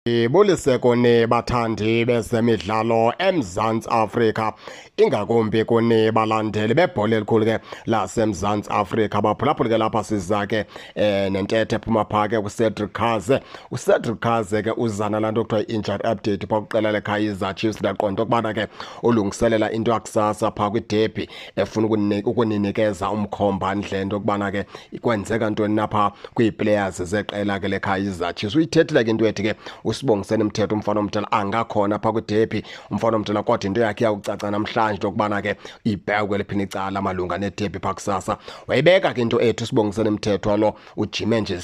Ndibulise kuni bathandi bezemidlalo eMzantsi Afrika, ingakumbi kuni balandeli bebhola elikhulu ke laseMzantsi Afrika. Baphulaphuli ke lapha siza ke nentetho ephuma phaa ke kuCedric Kaze. UCedric Kaze ke uza nalaa nto kuthiwa i-injury update phaa kwiqela leKaizer Chiefs. Ndiyaqonda ukubana ke ulungiselela into yakusasa phaa kwidebhi, efuna ukuninikeza umkhomba-ndlela into yokubana ke kwenzeka ntoni napha kwii-players zeqela ke leKaizer Chiefs. Uyithethile ke into ethi ke uSibongiseni Mthetho, umfana omdala, angakhona phaa kwidebhi umfana omdala, kodwa into yakhe iyawucaca namhlanje into yokubana ke ibheke kweliphini icala malunga nedebhi phaa kusasa. Wayibeka ke into ethi uSibongiseni Mthetho lo ujime nje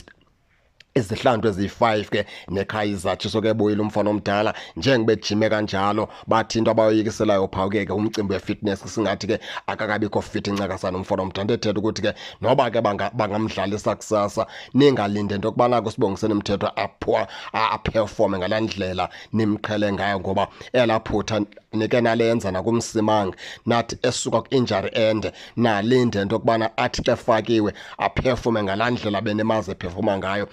izihlandlo eziyi-5 ke neKaizer Chiefs ke ebuyile umfana omdala. Njengoba ejime kanjalo, bathi into abayoyikiselayo phaa ke umcimbi we-fitness, singathi ke akakabikho fit incakasana umfana omdala. Into ethetha ukuthi ke noba ke bangamdlalisa kusasa, ningalinde into yokubana kuSibongiseni Mthetho aperforme ngalaa ndlela nimqhele ngayo, ngoba elaa phutha nike nalenza nakuMsimang, nathi esuka kwi-injury ende, nalinde into yokubana athi xa efakiwe aperforme ngalaa ndlela benimazi eperforma ngayo,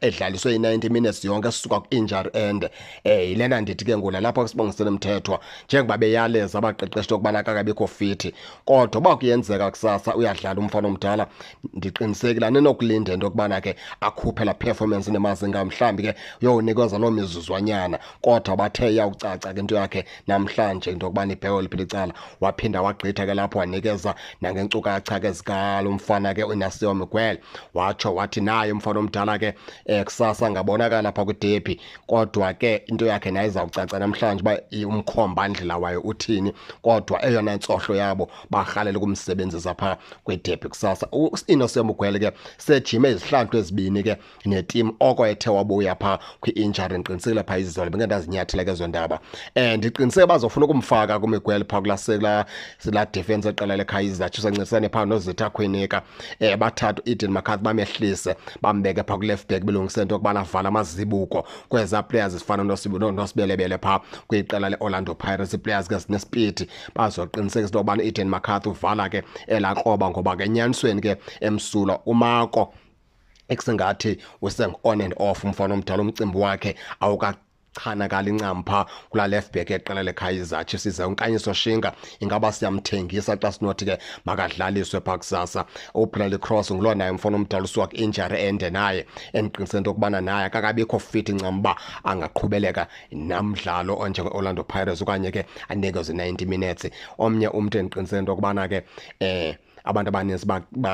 edlaliswe i-90 minutes yonke esuka kwi-injury ende. Yilena ndithi ke ngoku nalapha kuSibongiseni Mthethwa, njengoba beyaleza abaqeqeshi okubana akakabikho fithi, kodwa uba kuyenzeka kusasa uyadlala umfana omdala, ndiqinisekile aninokulinda into yokubana ke akhuphe laa performance nemazi ngayo. Mhlawumbi ke uyowunikeza loo mizuzwanyana, kodwa bathe iyawucaca ke into yakhe namhlanje into yokubana ibheke kweliphi licala. Waphinda wagqitha ke lapho, wanikeza nangenkcukacha ke zikalo mfana ke uInacio Miguel, watsho wathi naye umfana omdala ke kusasa angabonakala phaa kwidebhi, kodwa ke into yakhe naye izawucaca namhlanje uba umkhomba-ndlela wayo uthini, kodwa eyona ntsohlo yabo barhalela ukumsebenzisa phaa kwidebhi kusasa. U-Inacio Miguel ke sejime izihlandlo ezibini ke neteam oko ethe wabuya phaa kwi-injury. Ndiqinisekile phaa izolo bengeke ndazinyathela ke ezo ndaba. Ndiqiniseke bazofuna ukumfaka kuMiguel phaa kulaa defense eqela leKaizer Chiefs, ancedisane phaa noZitha Kwinika, bathathu Eden McCarthy, bamehlise bambeke phaa ku-left back, belungise into yokubana avala amazibuko kwezaa players zifana noSibelebele phaa kwiqela le-Orlando Pirates. Ii-players ke zinespeed, bazoqinisekisa into yokubana Eden McCarthy uvala ke elaa kroba, ngoba ke enyanisweni ke emsulwa uMako ekusingathi usengu-on and off umfana omdala, umcimbi wakhe awukachanakali incam phaa kulaa left back eqela leKaizer Chiefs. Ize uNkanyiso Shinga, ingaba siyamthengisa xa sinothi ke makadlaliswe phaa kusasa? UBradley Cross ngulo naye umfana omdala usuka kwi-injury ende naye, endiqiniseke into yokubana naye akakabikho fit ncam uba angaqhubeleka namdlalo onjenge-Orlando Pirates okanye ke anikezwe 90 minutes. Omnye umntu endiqiniseke into yokubana ke abantu abaninzi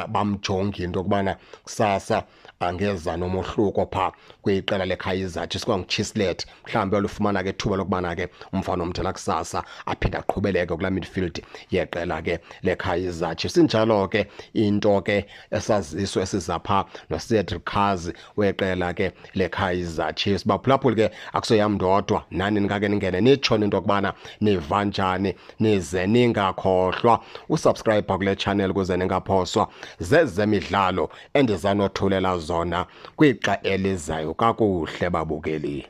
bamjonge into yokubana kusasa angeza nomohluko phaa kwiqela leKaizer Chiefs kwanguChislett, mhlawumbi olufumana ke ithuba lokubana ke umfana omdala kusasa aphinde aqhubeleke kulaa midfield yeqela ke leKaizer Chiefs. Injalo ke into ke esaziso esiza phaa noCedric Kaze weqela ke leKaizer Chiefs. Baphulaphuli ke, akusoyam ndodwa, nani ningake ningene nitsho into yokubana niva njani, nize ningakhohlwa usubscribe kule channel ukuze ningaphoswa zezemidlalo endizanothulela zona kwixa elizayo. Kakuhle babukeli.